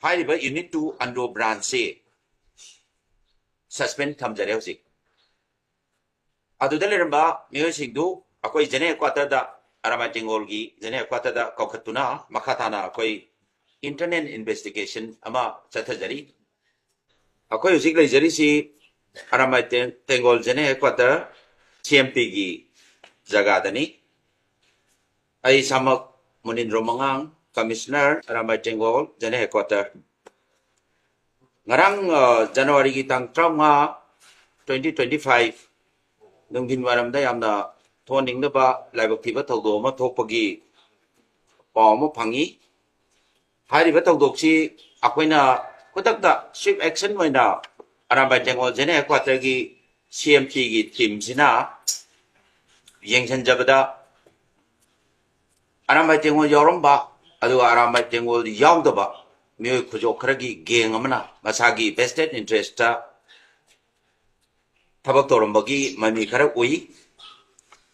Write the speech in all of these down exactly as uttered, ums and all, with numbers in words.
ꯍꯥꯏꯔꯤꯕ unit two Andro ꯕ꯭ꯔꯥꯟꯁꯁꯤ suspend ꯊꯝꯖꯔꯦ ꯍꯧꯖꯤꯛ꯫ ꯑꯗꯨꯗ ꯂꯩꯔꯝꯕ ꯃꯤꯑꯣꯏꯁꯤꯡꯗꯨ ꯑꯩꯈꯣꯏ ꯖꯦꯅꯦꯔꯦꯜ ꯍꯦꯗꯀ꯭ꯋꯥꯇꯔꯗ, ꯑꯔꯥꯃꯥꯏ ꯇꯦꯡꯒꯣꯜꯒꯤ ꯖꯦꯅꯦꯔꯦꯜ ꯍꯦꯗꯀ꯭ꯋꯥꯇꯔꯗ ꯀꯧꯈꯠꯇꯨꯅ ꯃꯈꯥ ꯇꯥꯅ ꯑꯩꯈꯣꯏ ꯏꯟꯇꯔꯅꯦꯜ ꯏꯟꯚꯦꯁꯇꯤꯒꯦꯁꯟ ꯑꯃ ꯆꯠꯊꯖꯔꯤ꯫ ꯑꯩꯈꯣꯏ ꯍꯧꯖꯤꯛ ꯂꯩꯖꯔꯤꯁꯤ ꯑꯔꯥꯃꯥꯏ ꯇꯦꯡ-, ꯇꯦꯡꯒꯣꯜ ꯖꯦꯅꯦꯔꯦꯜ ꯍꯦꯗꯀ꯭ꯋꯥꯇꯔ, ꯁꯤ ꯑꯦꯝ ꯄꯤꯒꯤ ꯖꯒꯥꯗꯅꯤ꯫ ꯑꯩ ꯏꯁꯥꯃꯛ ꯃꯨꯅꯤꯟꯗ꯭ꯔꯣ ꯃꯉꯥꯡ, ꯀꯃꯤꯁꯅꯔ, ꯑꯔꯥꯃꯥꯏ ꯇꯦꯡꯒꯣꯜ ꯖꯦꯅꯦꯔꯦꯜ ꯍꯦꯗꯀ꯭ꯋꯥꯇꯔ꯫ ꯉꯔꯥꯡ, ꯑ, ꯖꯅꯋꯥꯔꯤꯒꯤ ꯇꯥꯡ ꯇꯔꯥꯃꯉꯥ, twenty twenty five, ꯅꯨꯡꯊꯤꯟ ꯋꯥꯏꯔꯝꯗ ꯌꯥꯝꯅ ꯊꯣꯛꯍꯟꯅꯤꯡꯗꯕ ꯂꯥꯏꯕꯛ ꯊꯤꯕ ꯊꯧꯗꯣꯛ ꯑꯃ ꯊꯣꯛꯄꯒꯤ ꯄꯥꯎ ꯑꯃ ꯐꯪꯉꯤ꯫ ꯍꯥꯏꯔꯤꯕ ꯊꯧꯗꯣꯛꯁꯤ ꯑꯩꯈꯣꯏꯅ ꯈꯨꯗꯛꯇ ꯁ꯭ꯋꯤꯐ ꯑꯦꯛꯁꯟ ꯑꯣꯏꯅ ꯑꯔꯥꯝꯕꯥꯏ ꯇꯦꯡꯒꯣꯜ ꯖꯦꯅꯦꯔꯦꯜ ꯍꯦꯗꯀ꯭ꯋꯥꯇꯔꯒꯤ ꯁꯤ ꯑꯦꯝ ꯄꯤꯒꯤ ꯇꯤꯝꯁꯤꯅ ꯌꯦꯡꯁꯤꯟꯖꯕꯗ, ꯑꯔꯥꯝꯕꯥꯏ ꯇꯦꯡꯒꯣꯜ ꯌꯥꯎꯔꯝꯕ, ꯑꯗꯨꯒ ꯑꯔꯥꯝꯕꯥꯏ ꯇꯦꯡꯒꯣꯜ ꯌꯥꯎꯗꯕ ꯃꯤꯑꯣꯏ ꯈꯨꯖꯣꯞ ꯈꯔꯒꯤ ꯒꯦꯡ ꯑꯃꯅ ꯃꯁꯥꯒꯤ ꯚꯦꯁꯇꯦꯠ ꯏꯟꯇꯔꯦꯁꯇ ꯊꯕꯛ ꯇꯧꯔꯝꯕꯒꯤ ꯃꯃꯤ ꯈꯔ ꯎꯏ꯫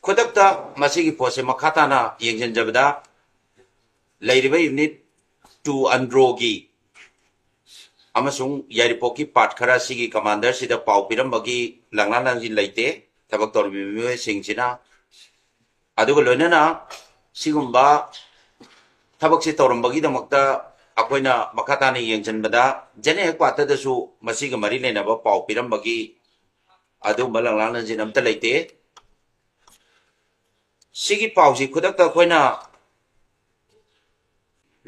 ꯈꯨꯗꯛꯇ ꯃꯁꯤꯒꯤ ꯄꯣꯠꯁꯦ ꯃꯈꯥ ꯇꯥꯅ ꯌꯦꯡꯁꯤꯟꯖꯕꯗ, ꯂꯩꯔꯤꯕ ꯌꯨꯅꯤꯠ ꯇꯨ ꯑꯟꯗ꯭ꯔꯣꯒꯤ ꯑꯃꯁꯨꯡ ꯌꯥꯏꯔꯤꯄꯣꯛꯀꯤ ꯄꯥꯔꯠ ꯈꯔ ꯁꯤꯒꯤ ꯀꯃꯥꯟꯗꯔꯁꯤꯗ ꯄꯥꯎ ꯄꯤꯔꯝꯕꯒꯤ ꯂꯥꯡꯂꯥꯡ ꯂꯥꯡꯖꯤꯟ ꯂꯩꯇꯦ꯫ ꯊꯕꯛ ꯇꯧꯔꯤꯕ ꯃꯤꯑꯣꯏꯁꯤꯡꯁꯤꯅ, ꯑꯗꯨꯒ ꯂꯣꯏꯅꯅ ꯁꯤꯒꯨꯝꯕ ꯊꯕꯛꯁꯤ ꯇꯧꯔꯝꯕꯒꯤꯗꯃꯛꯇ ꯑꯩꯈꯣꯏꯅ ꯃꯈꯥ ꯇꯥꯅ ꯌꯦꯡꯁꯤꯟꯕꯗ, ꯖꯦꯅꯦꯔꯦꯜ ꯍꯦꯗꯀ꯭ꯋꯥꯇꯔꯗꯁꯨ ꯃꯁꯤꯒ ꯃꯔꯤ ꯂꯩꯅꯕ ꯄꯥꯎ ꯄꯤꯔꯝꯕꯒꯤ ꯑꯗꯨꯒꯨꯝꯕ ꯂꯥꯡꯂꯥꯡ ꯂꯥꯡꯖꯤꯟ ꯑꯝꯇ ꯂꯩꯇꯦ꯫ ꯁꯤꯒꯤ ꯄꯥꯎꯁꯤ ꯈꯨꯗꯛꯇ ꯑꯩꯈꯣꯏꯅ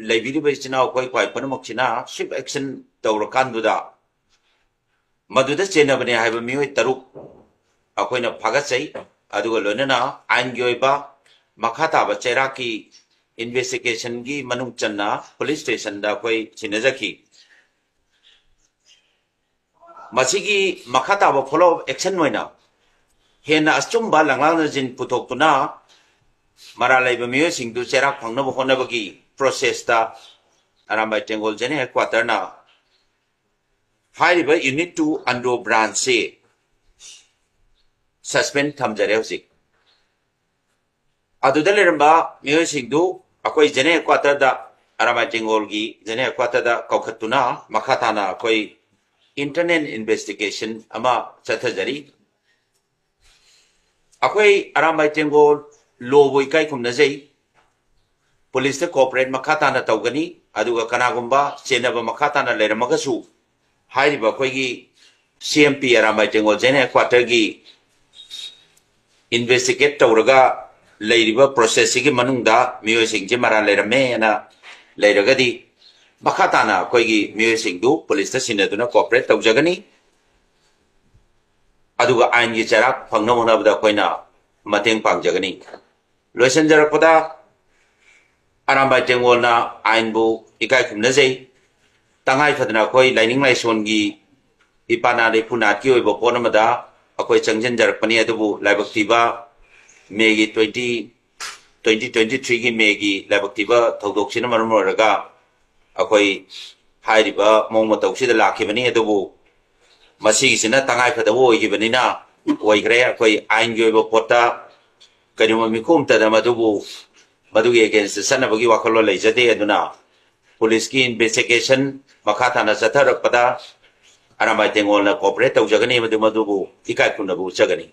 ꯂꯩꯕꯤꯔꯤꯕ ꯏꯆꯤꯟ ꯏꯅꯥꯎ ꯑꯩꯈꯣꯏ ꯈ꯭ꯋꯥꯏ ꯄꯨꯝꯅꯃꯛꯁꯤꯅ ꯁ꯭ꯋꯤꯐ ꯑꯦꯛꯁꯟ ꯇꯧꯔꯀꯥꯟꯗꯨꯗ, ꯃꯗꯨꯗ ꯆꯦꯟꯅꯕꯅꯦ ꯍꯥꯏꯕ ꯃꯤꯑꯣꯏ ꯇꯔꯨꯛ ꯑꯩꯈꯣꯏꯅ ꯐꯥꯒꯠꯆꯩ꯫ ꯑꯗꯨꯒ ꯂꯣꯏꯅꯅ ꯑꯥꯏꯟꯒꯤ ꯑꯣꯏꯕ ꯃꯈꯥ ꯇꯥꯕ ꯆꯩꯔꯥꯛꯀꯤ ꯏꯟꯚꯦꯁꯇꯤꯒꯦꯁꯟꯒꯤ ꯃꯅꯨꯡ ꯆꯟꯅ ꯄꯨꯂꯤꯁ ꯁ꯭ꯇꯦꯁꯟꯗ ꯑꯩꯈꯣꯏ ꯁꯤꯟꯅꯖꯈꯤ꯫ ꯃꯁꯤꯒꯤ ꯃꯈꯥ ꯇꯥꯕ ꯐꯣꯂꯣ ꯑꯞ ꯑꯦꯛꯁꯟ ꯑꯣꯏꯅ ꯍꯦꯟꯅ ꯑꯆꯨꯝꯕ ꯂꯥꯡꯂꯥꯡ ꯂꯥꯡꯖꯤꯟ ꯄꯨꯊꯣꯛꯇꯨꯅ ꯃꯔꯥꯜ ꯂꯩꯕ ꯃꯤꯑꯣꯏꯁꯤꯡꯗꯨ ꯆꯩꯔꯥꯛ ꯐꯪꯅꯕ ꯍꯣꯠꯅꯕꯒꯤ ꯄ꯭ꯔꯣꯁꯦꯁꯇ ꯑꯔꯥꯝꯕꯥꯏ ꯇꯦꯡꯒꯣꯜ ꯖꯦꯅꯦꯔꯦꯜ ꯍꯦꯗꯀ꯭ꯋꯥꯇꯔꯅ ꯍꯥꯏꯔꯤꯕ ꯌꯨꯅꯤꯠ ꯇꯨ ꯑꯟꯗ꯭ꯔꯣ ꯕ꯭ꯔꯥꯟꯁꯁꯤ ꯁꯁꯄꯦꯟ ꯊꯝꯖꯔꯦ ꯍꯧꯖꯤꯛ꯫ ꯑꯗꯨꯗ ꯂꯩꯔꯝꯕ ꯃꯤꯑꯣꯏꯁꯤꯡꯗꯨ ꯑꯩꯈꯣꯏ ꯖꯦꯅꯦꯔꯦꯜ ꯍꯦꯗꯀ꯭ꯋꯥꯇꯔꯗ ꯑꯔꯥꯃꯥꯏ ꯇꯦꯡꯒꯣꯜꯒꯤ ꯖꯦꯅꯔꯦꯜ ꯍꯦꯗꯀ꯭ꯋꯥꯇꯔꯗ ꯀꯧꯈꯠꯇꯨꯅ ꯃꯈꯥ ꯇꯥꯅ ꯑꯩꯈꯣꯏ ꯏꯟꯇꯔꯅꯦꯜ ꯏꯟꯚꯦꯁꯇꯤꯒꯦꯁꯟ ꯑꯃ ꯆꯠꯊꯖꯔꯤ꯫ ꯑꯩꯈꯣꯏ ꯑꯔꯥꯃꯥꯏ ꯇꯦꯡꯒꯣꯜ ꯂꯣꯕꯨ ꯏꯀꯥꯏ ꯈꯨꯝꯅꯖꯩ꯫ ꯄꯨꯂꯤꯁꯇ ꯀꯣꯑꯣꯄꯔꯦꯠ ꯃꯈꯥ ꯇꯥꯅ ꯇꯧꯒꯅꯤ꯫ ꯑꯗꯨꯒ ꯀꯅꯥꯒꯨꯝꯕ ꯆꯦꯟꯅꯕ ꯃꯈꯥ ꯇꯥꯅ ꯂꯩꯔꯝꯃꯒꯁꯨ, ꯍꯥꯏꯔꯤꯕ ꯑꯩꯈꯣꯏꯒꯤ ꯁꯤ ꯑꯦꯝ ꯄꯤ ꯑꯔꯥꯃꯥꯏ ꯇꯦꯡꯒꯣꯜ ꯖꯦꯅꯔꯦꯜ ꯍꯦꯗꯀ꯭ꯋꯥꯇꯔꯒꯤ ꯏꯟꯚꯦꯁꯇꯤꯒꯦꯠ ꯇꯧꯔꯒ ꯂꯩꯔꯤꯕ ꯄ꯭ꯔꯣꯁꯦꯁꯁꯤꯒꯤ ꯃꯅꯨꯡꯗ ꯃꯤꯑꯣꯏꯁꯤꯡꯁꯦ ꯃꯔꯥꯜ ꯂꯩꯔꯝꯃꯦ ꯍꯥꯏꯅ ꯂꯩꯔꯒꯗꯤ, ꯃꯈꯥ ꯇꯥꯅ ꯑꯩꯈꯣꯏꯒꯤ ꯃꯤꯑꯣꯏꯁꯤꯡꯗꯨ ꯄꯨꯂꯤꯁꯇ ꯁꯤꯟꯅꯗꯨꯅ ꯀꯣꯑꯣꯄꯔꯦꯠ ꯇꯧꯖꯒꯅꯤ꯫ ꯑꯗꯨꯒ ꯑꯥꯏꯟꯒꯤ ꯆꯩꯔꯥꯛ ꯐꯪꯅꯕ ꯍꯣꯠꯅꯕꯗ ꯑꯩꯈꯣꯏꯅ ꯃꯇꯦꯡ ꯄꯥꯡꯖꯒꯅꯤ꯫ ꯂꯣꯏꯁꯤꯟꯖꯔꯛꯄꯗ, ꯑꯔꯥꯝꯕꯥꯏ ꯇꯦꯡꯒꯣꯜꯅ ꯑꯥꯏꯟꯕꯨ ꯏꯀꯥꯏ ꯈꯨꯝꯅꯖꯩ꯫ ꯇꯉꯥꯏ ꯐꯗꯅ ꯑꯩꯈꯣꯏ ꯂꯥꯏꯅꯤꯡ ꯂꯥꯏꯁꯣꯟꯒꯤ ꯏꯄꯥꯅꯥꯠ ꯏꯄꯨꯅꯥꯠꯀꯤ ꯑꯣꯏꯕ ꯄꯣꯠ ꯑꯃꯗ ꯑꯩꯈꯣꯏ ꯆꯪꯁꯤꯟꯖꯔꯛꯄꯅꯤ꯫ ꯑꯗꯨꯕꯨ ꯂꯥꯏꯕꯛ ꯊꯤꯕ, ꯃꯦꯒꯤ ꯇ꯭ꯋꯦꯟꯇꯤ, ꯇ꯭ꯋꯦꯟꯇꯤ ꯇ꯭ꯋꯦꯟꯇꯤ ꯊ꯭ꯔꯤꯒꯤ ꯃꯦꯒꯤ ꯂꯥꯏꯕꯛ ꯊꯤꯕ ꯊꯧꯗꯣꯛꯁꯤꯅ ꯃꯔꯝ ꯑꯣꯏꯔꯒ ꯑꯩꯈꯣꯏ ꯍꯥꯏꯔꯤꯕ ꯃꯑꯣꯡ ꯃꯇꯧꯁꯤꯗ ꯂꯥꯛꯈꯤꯕꯅꯤ꯫ ꯑꯗꯨꯕꯨ ꯃꯁꯤꯒꯤꯁꯤꯅ ꯇꯉꯥꯏꯐꯗꯕ ꯑꯣꯏꯈꯤꯕꯅꯤꯅ ꯑꯣꯏꯈ꯭ꯔꯦ꯫ ꯑꯩꯈꯣꯏ ꯑꯥꯏꯟꯒꯤ ꯑꯣꯏꯕ ꯄꯣꯠꯇ ꯀꯔꯤꯒꯨꯝꯕ ꯃꯤꯈꯨꯝ ꯑꯃꯠꯇꯗ ꯃꯗꯨꯕꯨ, ꯃꯗꯨꯒꯤ ꯑꯦꯒꯦꯟꯁꯇ ꯆꯠꯅꯕꯒꯤ ꯋꯥꯈꯜꯂꯣꯟ ꯂꯩꯖꯗꯦ꯫ ꯑꯗꯨꯅ ꯄꯨꯂꯤꯁꯀꯤ ꯏꯟꯚꯦꯁꯇꯤꯒꯦꯁꯟ ꯃꯈꯥ ꯇꯥꯅ ꯆꯠꯊꯔꯛꯄꯗ ꯑꯔꯥꯝꯕꯥꯏ ꯇꯦꯡꯒꯣꯜꯅ ꯀꯣꯑꯣꯄꯔꯦꯠ ꯇꯧꯖꯒꯅꯤ ꯑꯃꯗꯤ ꯃꯗꯨꯕꯨ ꯏꯀꯥꯏ ꯈꯨꯝꯅꯕ ꯎꯠꯆꯒꯅꯤ꯫